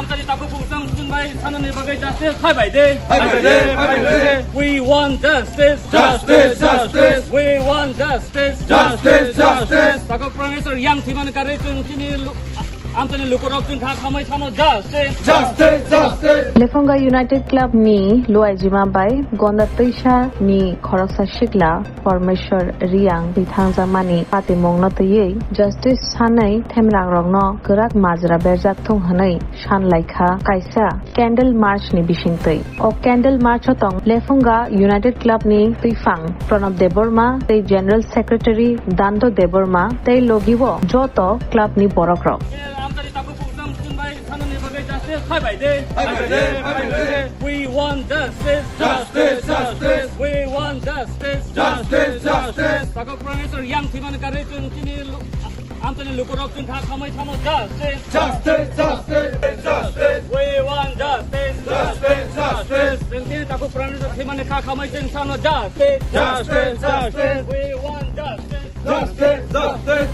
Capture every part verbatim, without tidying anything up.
Amtani takhuk bungsang chwng bai sanani bagwi justice phaibai de. Phaibai de, phaibai de. We want justice. Justice, justice. We want justice. Justice, justice. Takhuk Prime Minister yang thwimani karwi chwng chini lu-, amtani lukurok chwng kha khamwi sano justice. Justice, justice. Lephunga United Club ni Luaijima bai Gonda Twisa ni khoroksa sikla Parmeshwar Riang thwi thangjakmani patimungno twiwi justice sanwi themrangrokno kwrak majra berjak thung hwnwi san lai kha kaisa candle march ni bisingtwi. O candle march o tong Lephunga United Club ni twiphang Pranab Debbarma tei General Secretary Dando Debbarma tei logi o joto club ni borok rok. Amtani takhuk bungsang chwng bai sanani bagwi justice phaibai de. Phaibai de, phaibai de. We want justice. Justice, justice. We want justice. Justice, justice. Takhuk Prime Minister yang thwimani karwi chwng chini lu-, amtani lukurok chwng kha khamwi sano justice. Justice, justice, justice. We want justice. Justice, justice. Chwng chini takhuk Prime Minister thwimani kha khamwi chwng sano justice. Justice, justice. We want justice. Justice, justice.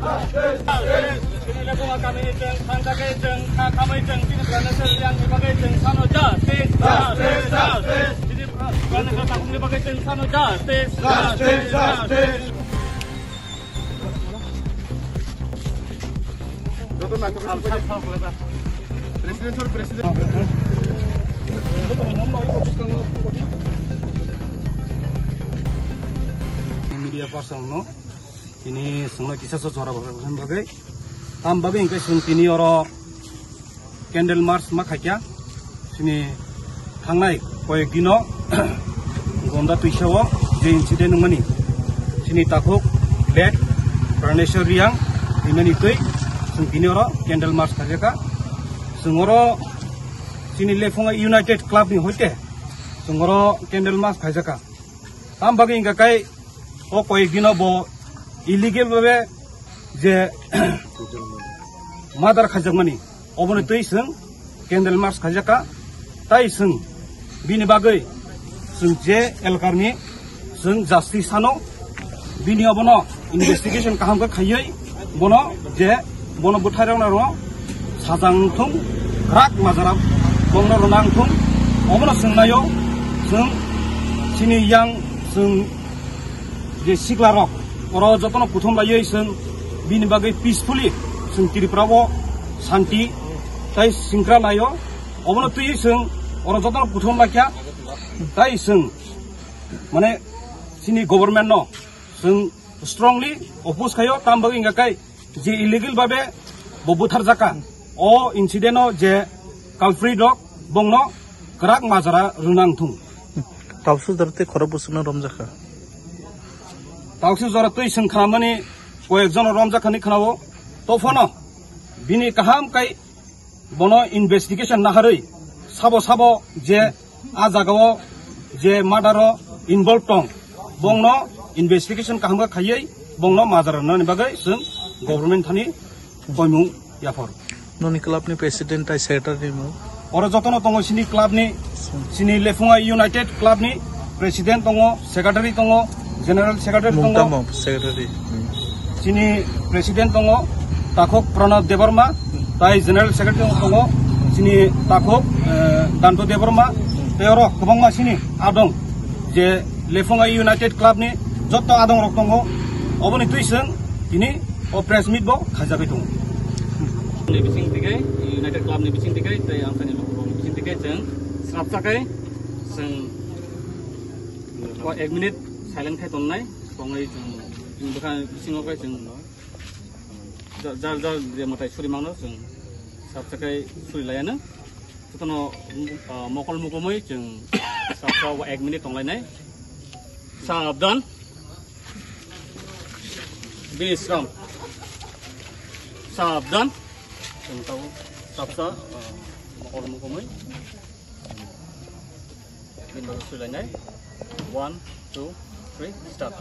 Chini Lephunga kamini chwng thangjakwi chwng kha khamwi chwng chini Prime Minister yang ni bagwi chwng sano justice, justice, justice. Chini Prime Minister takhukni bagwi chwng sano justice, justice, justice. Joto nangkukmani President sir, President. Media person no, tini songno kisa so jora bagwi, bagwi. Tam bagwi hingke song tini oro candle march ma khaikya. Chini thangnai koyek dino Gonda Twisa o je incident wngmani, chini takhuk late Praneshwar Riang thwimani twi chwng tini oro candle march khaijakha. Chwng oro chini Lephunga United Club ni hoite chwng oro candle march khaijakha. Tam bagwi hingka kai o koyek dino bo illegal babe je murder khaijakmani, oboni twi chwng candle march khaijakha. Tai chwng bini bagwi chwng je elkarni chwng justice sano, bini obono investigation kaham khe khaiwi bono je bono bwthairokno sajang thung, kwrak majra bongno rwna wng thung, obono chwng naio. Chwng chini yang chwng je sikla rok oro jotono kuthum laiwi chwng bini bagwi peacefully chwng Tripura o shanti tai singkra laio. Obono twiwi chwng oro jotono kuthum laikha tai chwng mane chini government no chwng strongly oppose khaio, tam bagwi hingka kai je illegal babe bo butharjakha, o incident o je culprit rok bongno kwrak majra rwnang thung. Tausu jora tei khorok bwswkno romjakha. Tausu jora twi chwng khnamani koyek jon romjakha hinwi khnao, tophano bini kaham kai bono investigation naharwi sabo sabo je a jagao je murder o involve tong, bongno investigation kaham khe khaiwi bongno majra rwnani bagwi chwng government thani koimung yaphar. Noni club ni president tai secretary ni mung? Oro jotono tongo chini club ni, chini Lephunga United Club ni president tongo, secretary tongo, general secretary tongo. Mung tamo secretary? Chini president tongo, takhuk Pranab Debbarma, tai general secretary tongo, chini takhuk, eh, Danto Debbarma, tei oro kwbangma chini adong je Lephunga United Club ni joto adong rok tongo, oboni twi chwng tini o press meet bo khaijagwi tongo. Ni bising tike, United Club ni bising tike, tei ang sani lukurok ni bising tike chwng srapsa khe chwng o ek minute silent khai tongnai, tongwi chwng, chwng bwkha bisingo khe chwng jar, jar, jar je mwtai suri mangno chwng srapsa khe suri laiya no. Jotono, ah, mokol mukumui chwng srapsa o ek minute tonglainai. Sabdan. Bini sram. Sabdan. Chwng tau srapsa, ah, mokol mukumui. Bini bagwi swilainai. One, two, three, start.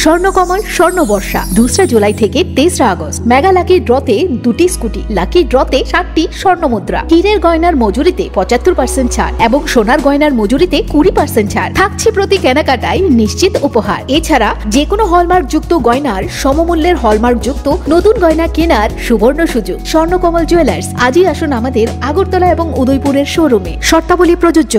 Swarnakamal স্বর্ণ বর্ষা, দোসরা জুলাই থেকে তেসরা August. Mega lucky ড্রতে দুটি scooty, lucky ড্রতে সাতটি স্বর্ণ মুদ্রা, হীরের গয়নার মজুরিতে পঁচাত্তর পার্সেন্ট ছাড় এবং সোনার গয়নার মজুরিতে কুড়ি পার্সেন্ট ছাড় থাকছে। প্রতি কেনাকাটায় নিশ্চিত উপহার। এছাড়া যে কোনো হলমার্কযুক্ত গয়নার সমমূল্যের হলমার্কযুক্ত নতুন গয়না কেনার সুবর্ণ সুযোগ। স্বর্ণকমল জুয়েলার্স, আজই আসুন আমাদের আগরতলা এবং উদয়পুরের শোরুমে। শর্তাবলী প্রযোজ্য।